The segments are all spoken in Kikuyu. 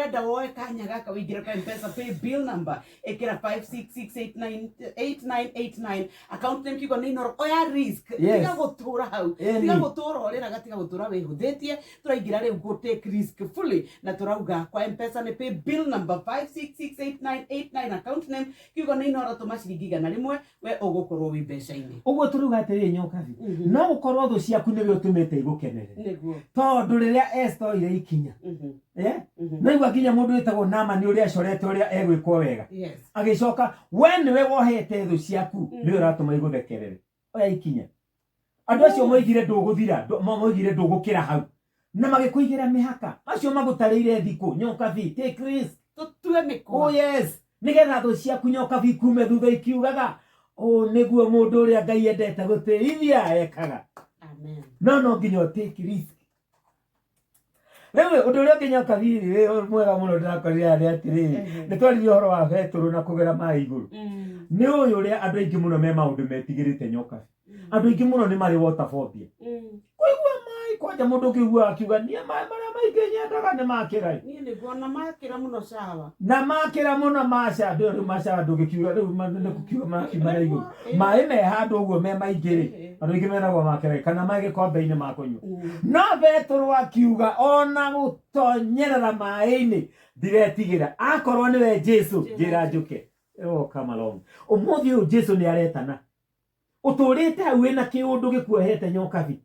Ndĩrenda woe kanya gaka wĩingĩre kwa Mpesa pay bill number, ĩkĩra 566898989, account name kiugo nĩ Inoro. Oya risk. Tiga gũtũra hau. Tiga gũtũra ũrĩraga, tiga gũtũra wĩhũthĩtie. Tũraingĩra rĩu gũ take risk fully, na tũrauga kwa Mpesa nĩ pay bill number 5668989, account name kiugo nĩ Inoro, tũma ciringi 100, we ũgũkorwo wĩ mbeca-inĩ. Ũguo tũrauga atĩrĩrĩ, Nyokabi, no gũkorwo thũ ciaku nĩwe ũtũmĩte igũkenere, tondũ rĩrĩa Esther oire ikinya, naigua nginya mũndũ wĩtagwo Naamani ũrĩa acorete ũrĩa egwĩkwo wega, agĩcoka, we nĩwe wohete thũ ciaku, nĩwe ũratũma igũthekerere. Oya ikinya. Andũ acio moigire ndũgũthira, moigire ndũgũkĩra hau, na magĩkũigĩra mĩhaka, acio magũtarĩire thikũ. Nyokabi, take risk. Tũtue mĩkwa. Oh yes, nĩgetha thũ ciaku, Nyokabi, ikume thutha ikiugaga, ũũ nĩguo mũndũ ũrĩa Ngai endete gũtĩithia ekaga. Amen. No nginya ũ take risk. Rĩu ũndũ ũrĩa ũngĩ, Nyokabi, wĩ mwega mũno ndĩrakorire haha nĩ atĩrĩrĩ, nĩ twaririe ũhoro wa Betũrũ na kũgera maĩ igũrũ. Nĩ ũyũ ũrĩa andũ aingĩ mũno me maũndũ metigĩrĩte, Nyokabi. Andũ aingĩ mũno nĩ marĩ water phobia. Kũigua maĩ kwanja, mũndũ ũngĩigua akiuga, niĩ maĩ marĩa maingĩ nyendaga nĩ makĩra. Niĩ nĩguo na makĩra mũno cawa. Na makĩra mũno maca ndũ rĩu maca ndũngĩkiuga rĩu nĩ kũkiuga makiuma na igũrũ. Maĩ me handũ ũguo me maingĩ rĩ, andũ aingĩ meragwo makĩra kana maĩ gĩkombe-inĩ ma kũnyua. No Betũrũ akiuga, ona gũtonyerera maĩ-inĩ ndiretigĩra, akorwo nĩwe Jesu, njĩra njũke. Oh, come along. Ũmũthĩ ũyũ Jesu nĩ aretana. Ũtũrĩte hau wĩna kĩũndũ gĩkuohete, Nyokabi,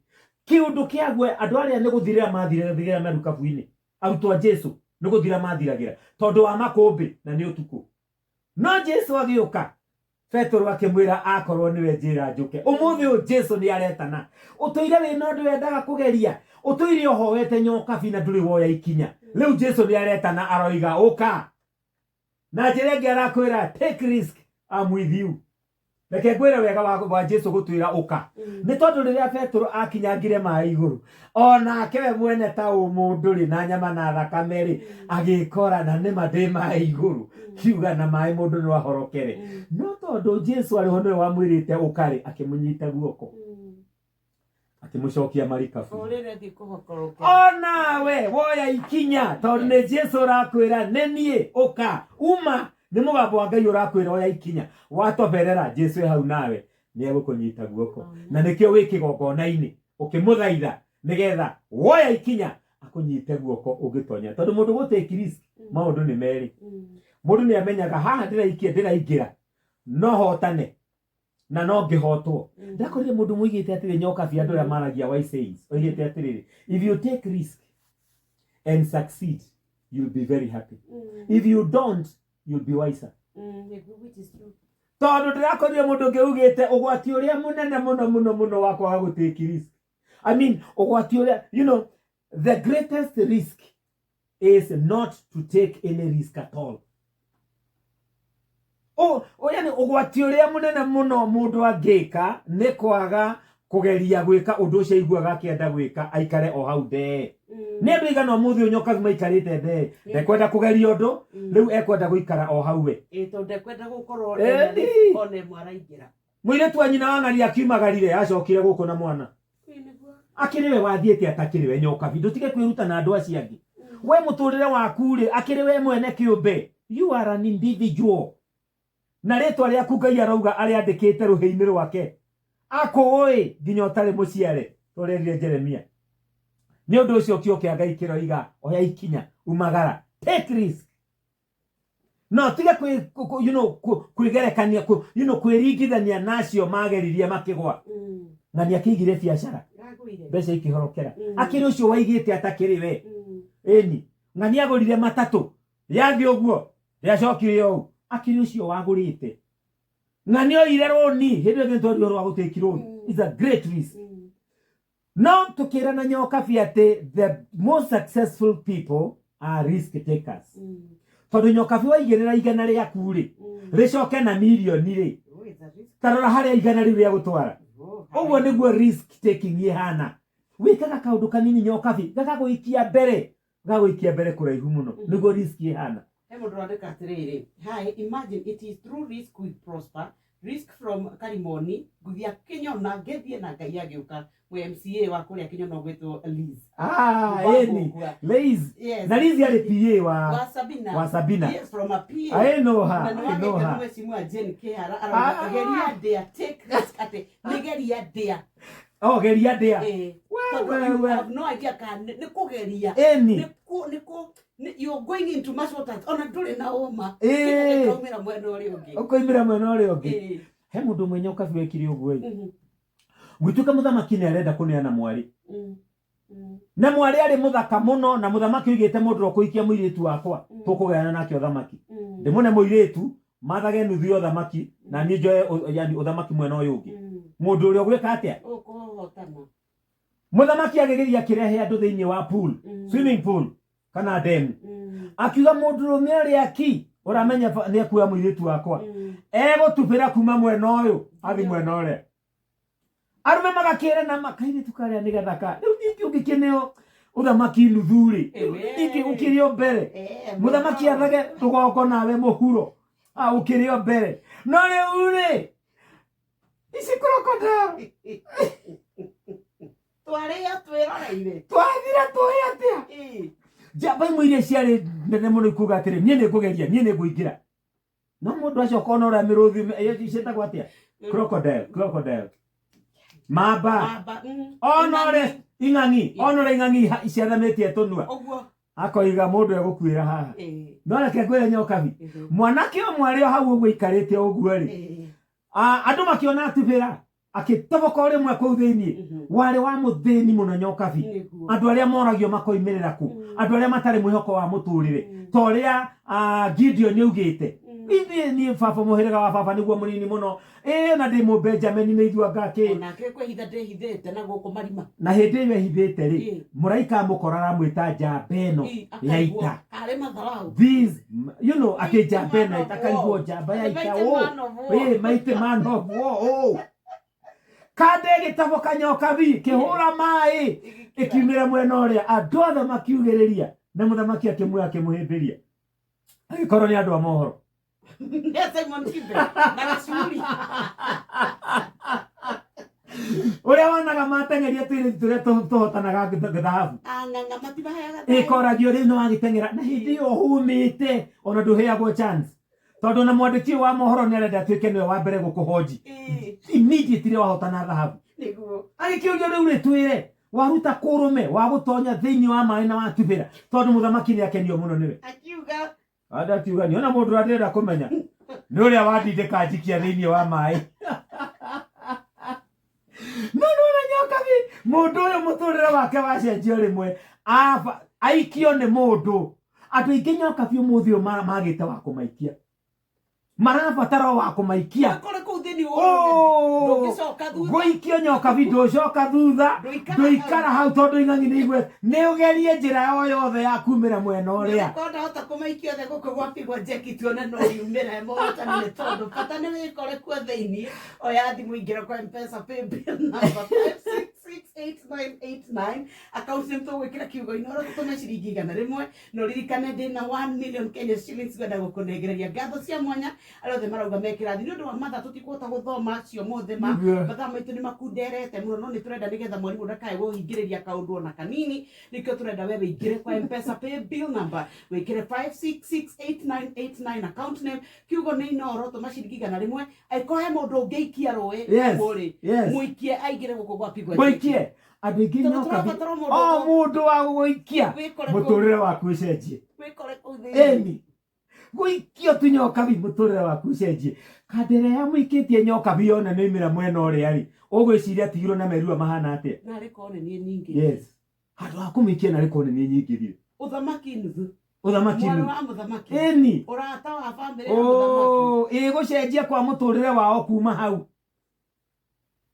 kĩũndũ kĩague andũ arĩa nĩ gũthirĩra mathirĩra marikabu-inĩ. Arutwo a Jesu nĩ gũthira mathiragĩra tondũ wa makũmbĩ na nĩ ũtukũ. No Jesu agĩũka, Petũrũ akĩmwĩra, akorwo nĩwe, njĩra njũke. Ũmũthĩ ũyũ Jesu nĩ aretana. Ũtũire wĩna ũndũ wendaga kũgeria, ũtũire ũhoete, Nyokabi, na ndũrĩ woya ikinya. Rĩu Jesu nĩ aretana, aroiga ũka. Na njĩra ĩngĩ arakwĩra, take risk, I'm with you. Reke ngwĩre wega wa Jesu gũtwĩra ũka, nĩ tondũ rĩrĩa Petũrũ akinyangire maĩ igũrũ, onake we mwene ta ũmũndũ rĩ, na nyama na thakame rĩ, agĩkora na nĩma ndĩ maĩ igũrũ, kiuga na maĩ mũndũ no ahorokere. No tondũ Jesu arĩ ho, nĩwe wamwĩrĩte ũka rĩ, akĩmũnyita guoko, akĩmũcokia marikabu. Ũrĩre thiĩ kũhokorokera. Onawe woya ikinya, tondũ nĩ Jesu ũrakwĩra, nĩ niĩ, ũka. Uma nĩ mũgambo wa Ngai ũrakwĩra oya ikinya. Watoberera, Jesu e hau nawe, nĩ egũkũnyita guoko. Na nĩkĩo wĩ kĩgongona-inĩ ũkĩmũthaitha, nĩgetha woya ikinya akũnyite guoko ũngĩtonya, tondũ mũndũ gũ take risk, maũndũ nĩ merĩ. Mũndũ nĩ amenyaga haha ndĩraikia, ndĩraingĩra, no hotane na no ngĩhotwo. Ndakorire mũndũ mũigĩte atĩrĩ, Nyokabi, andũ arĩa maragia wise sayings, oigĩte atĩrĩrĩ, if you take risk and succeed, you'll be very happy. If you don't, you'll be wiser. Nĩguo, which is true. Tondũ ndĩrakorire mũndũ ũngĩ ugĩte ũgwati ũrĩa mũnene mũno mũno mũno wa kwaga gũ take risk, I mean, ũgwati ũrĩa, the greatest risk is not to take any risk at all. Yani ũgwati ũrĩa mũnene mũno mũndũ angĩka nĩ kwaga kũgeria gwĩka ũndũ ũcio aiguaga akĩenda gwĩka, aikare o hau ndee. Nĩ andũ aigana ũmũthĩ ũyũ, Nyokabi, maikarĩte ndee, ndekwenda kũgeria ũndũ, rĩu ekwenda gũikara o hau we. Ĩ, tondũ ndekwenda gũkorwo Ĩni. ena risk ona ĩmwe araingĩra. Mũirĩtu wa nyina wa ng'ania akiumagarire, acokire gũkũ na mwana. Ĩ, nĩguo. Akĩrĩ we wathiĩte atakĩrĩ we. Nyokabi, ndũtige kwĩruta na andũ acio angĩ. We mũtũrĩre waku rĩ, akĩrĩ we mwene kĩũmbe. You are an individual, na rĩtwa rĩaku Ngai arauga arĩandĩkĩte rũhĩ-inĩ rwake, akũĩ nginya ũtarĩ mũciare, torerire Jeremia. Nĩ ũndũ ũcio kĩo kĩa Ngai kĩroiga, oya ikinya, umagara, take risk. No tige kwĩ kwĩgerekania, kwĩringithania na acio mageririe makĩgwa. Na nĩ akĩigire biacara, Ngagũire. mbeca ikĩhorokera. Akĩrĩ ũcio waigĩte atakĩrĩ we. Ĩni, ng'ani agũrire matatũ, yathiĩ ũguo, rĩacokire ũũ. Akĩrĩ ũcio wagũrĩte, ng'ani oire rũni hĩndĩ ĩyo ĩngĩ twaria ũhoro wa gũtĩki rũni. It's a great risk. No tukirana, Nyokabi, atĩ the most successful people are risk takers, tondũ, Nyokabi, waigĩrĩra 100 rĩaku rĩ, rĩcoke na mirioni rĩ, Oh, it's a risk. Ta rora harĩa 100 rĩu rĩa gũtwara. Oh, Ũguo nĩguo risk taking ĩhana. Wĩkaga kaũndũ kanini, Nyokabi, gagagũikia mbere, gagũikia mbere kũraihu mũno. Nĩguo risk ĩhana. He mũndũ ũrandĩka atĩrĩrĩ, "Hi, imagine it is through risk we prosper." Risk from Karimoni nguthia Kinyona ngĩthiĩ na Ngai agĩũka mwĩ MCA wa kũrĩa Kinyona ũgwĩtwo Liz. Ah, Wa ĩni. gũkua. Liz. Yes. Na Liz arĩ PA wa Wa Sabina. Wa Sabina. Yes, from a PA. I know her. Na nĩ I know wagĩte her. mwecimu Jane Kĩhara Ah. arauga geria ndĩa, take risk atĩ nĩ geria ndĩa. Oh, geria ndĩa. Eh, We, tondũ we, you we. have no idea kana nĩ kũgeria. Ĩni. Nĩ kũ nĩ kũ you're going into much waters ona ndũrĩ na ũma. Ĩĩ. Kĩrĩa gĩkaumĩra mwena ũrĩa ũngĩ. Ũkoimĩra mwena ũrĩa ũngĩ. Ĩĩ. He mũndũ ũmwe nyokabi wekire ũguo ĩ. Gwĩtuĩka mũthamaki nĩ arenda kũneana mwarĩ. Na mwarĩ arĩ mũthaka mũno na mũthamaki oigĩte mũndũ ũrĩa ũkũhikia mũirĩtu wakwa tũkũgayana nake ũthamaki. Ndĩmũne mũirĩtu mathage nuthu ya ũthamaki na niĩ njoe yani ũthamaki mwena ũyũ ũngĩ. Mũndũ ũrĩa ũgwĩka atĩa? Ũkũhotana. Mũthamaki agĩgĩthiĩ akĩrehe andũ thĩinĩ wa pool, swimming pool kana demu. Akiuga mũndũrũme ũrĩa ki ũramenya nĩ ekuoya mũirĩtu wakwa. Egũtubĩra kuma mwena ũyũ athi mwena ũrĩa. Arũme magakĩrana makairĩtu karĩa nĩ gathaka. Rĩu ningĩ ũngĩkĩneo ũthamaki nuthu rĩ, Ewe. ningĩ ũkĩrĩ o mbere. Eh, Mũthamaki athage rũgongo nawe mũhuro. Ah, ũkĩrĩ o mbere. No rĩu rĩ, ici crocodile Twarĩa twĩroreire. Twathira tũĩ atĩa? Ĩĩ. Njamba imwe iria ciarĩ nene mũno ikuga atĩrĩ, niĩ nĩ ngũgeria, niĩ nĩ ngũingĩra. No mũndũ acoka ona ũrĩa mĩrũthi ciĩtagwo atĩa? Crocodile, crocodile. Mamba. Mamba. Ona ũrĩa ing'ang'i, ona ũrĩa ing'ang'i ciathamĩtie tũnua. Ũguo. Akoiga mũndũ egũkuĩra haha. Ĩĩ. No reke ngwĩre nyokabi. Mhm. Mwanake ũmwe arĩ o hau ũguo aikarĩte ũguo rĩ. Ĩĩ. Ah, andũ makĩona atubĩra akĩtoboka o rĩmwe kũu thĩinĩ. Warĩ wa mũthĩni mũno nyokabi. Nĩguo. Andũ arĩa moragio makoimĩrĩra kũ. Andũ arĩa matarĩ mwĩhoko wa mũtũrĩre. Ta ũrĩa Gideon augĩte. Ithuĩ niĩ baba mũhĩrĩga wa baba nĩguo mũnini mũno. Ĩĩ na ndĩ mũbenjamini nĩ ithuĩ anga kĩ. Onake kwĩhitha ndĩhithĩte na gũkũ marima. Na hĩndĩ ĩyo ehithĩte rĩ, Ĩĩ. mũraika amũkora aramwĩta njamba ĩno Ĩĩ, ya akaigua ita. karĩ matharau. These, you know, atĩ njamba ĩno ya Man ita of akaigua war. njamba ya The ita. mighty Oh. man of war. Ĩĩ, mighty man of war. Oh. Kande gĩtabo kanyokabi kĩhũra maĩ ĩkiumĩra mwena ũrĩa andũ othe makiugĩrĩria na mũthamaki akĩmuoya akĩmũhĩmbĩria agĩkorwo nĩ andũ a mohoro. Nĩ Simon Kibe na gacuri. Ũrĩa wonaga mateng'eria tũirĩtu tũrĩa tũhotanaga thahabu. Ang'ang'a matimaheaga thayũ. Ĩkoragio rĩu nĩ wagĩteng'era na hĩndĩ ĩyo ũhumĩte ona ndũheagwo chance tondũ na mwandĩki ũyũ wa mohoro nĩ arenda atuĩke nĩwe wa mbere gũkũhonji Ĩĩ, immediately wahotana thahabu. nĩguo. Agĩkĩũrio rĩu rĩ twĩre waruta kũrũme wa gũtonya thĩinĩ wa maĩ na watubĩra tondũ mũthamaki nĩ akenio mũno nĩwe. Akiuga Andũ akiuga niona mũndũ ũrĩa ndĩrenda kũmenya nĩ ũrĩa wandindĩka njikia thĩinĩ wa maĩ. No nĩwona nyokabi mũndũ ũyũ mũtũrĩre wake wacenjio rĩmwe aba aikio nĩ mũndũ. Andũ aingĩ nyokabi ũmũthĩ ũyũ magĩte wa kũmaikia. Marabatara o wa kũmaikia. Wĩkore kũu thĩinĩ Oh! ndũngĩcoka thutha. Gũikio nyokabi ndũcoka thutha. Ndũikara Ndũikara hau tondũ ing'ang'i nĩ igue. Nĩ ũgerie njĩra o yothe ya kumĩra mwena ũrĩa. Nĩgũkorwo ndahota kũmaikia othe gũkũ gwapigwo njeki tuone no yumĩre mũhotani nĩ tondũ bata nĩ wĩkore kuo thĩinĩ. Oya thimũ ingĩra kwa M-Pesa paybill number 5668989 account nĩ tũgwĩkĩra kiugo-inĩ ũrĩa tũtũme ciringi 100 na ũririkane ndĩna 1 million Kenya shillings ngwenda gũkũnengereria ngatho cia mwanya arĩa othe marauga me kĩrathi nĩ ũndũ wa mathaa tũtikũhota gũthoma cio mothe ma Nĩguo. mathaa maitũ nĩ makunderete mũno no nĩ tũrenda nĩgetha mwarimũ ndakae gũhingĩrĩria kaũndũ ona kanini nĩkĩo tũrenda we wĩingĩre kwa M-Pesa pay bill number wĩkĩre 5668989 account name kiugo nĩ Inooro tũma ciringi 100 angĩkorwo he mũndũ ũngĩikia rũĩ Yes, mũrĩ yes. mũikie aingĩre gũkũ gwapigwo Mũikie. Andũ aingĩ Tondũ nyokabi tũrabatara mũndũ o mũndũ wa gũgũikia wĩkore kũu- mũtũrĩre waku ũcenjie. wĩkore kũu thĩinĩ. Ĩni. Gũikio tu nyokabi mũtũrĩre waku ũcenjie. Kandĩra ya mũikĩtie nyokabi yona nĩ oimĩra mwena ũrĩa rĩ, ũgwĩciria atigirwo na merua mahana atĩa? Narĩ korwo nĩ niĩ nyingĩ. Yes. Handũ ha kũmũikia narĩ korwo nĩ niĩ nyingĩrire. Ũthamaki nuthu. Ũthamaki Mwarĩ nuthu. wa mũthamaki. Ĩni. Ũrata wa bamĩrĩ ya mũthamaki. Oh, ĩgũcenjia kwa mũtũrĩre wao kuma hau.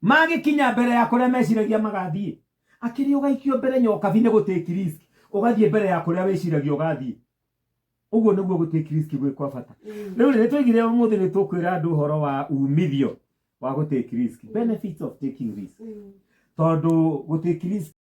Magĩkinya mbere ya kũrĩa meciragia magathiĩ. Akĩrĩ ũgaikio mbere nyokabi nĩ gũtake risk. Ũgathiĩ mbere ya kũrĩa wĩciragia ũgathiĩ. Ũguo nĩguo gũtake risk gwĩ kwa bata. Rĩu rĩ, nĩtwaigire ũmũthĩ nĩtũkwĩra andũ ũhoro wa umithio wa gũtake risk. Benefits of taking risk. Tondũ gũtake risk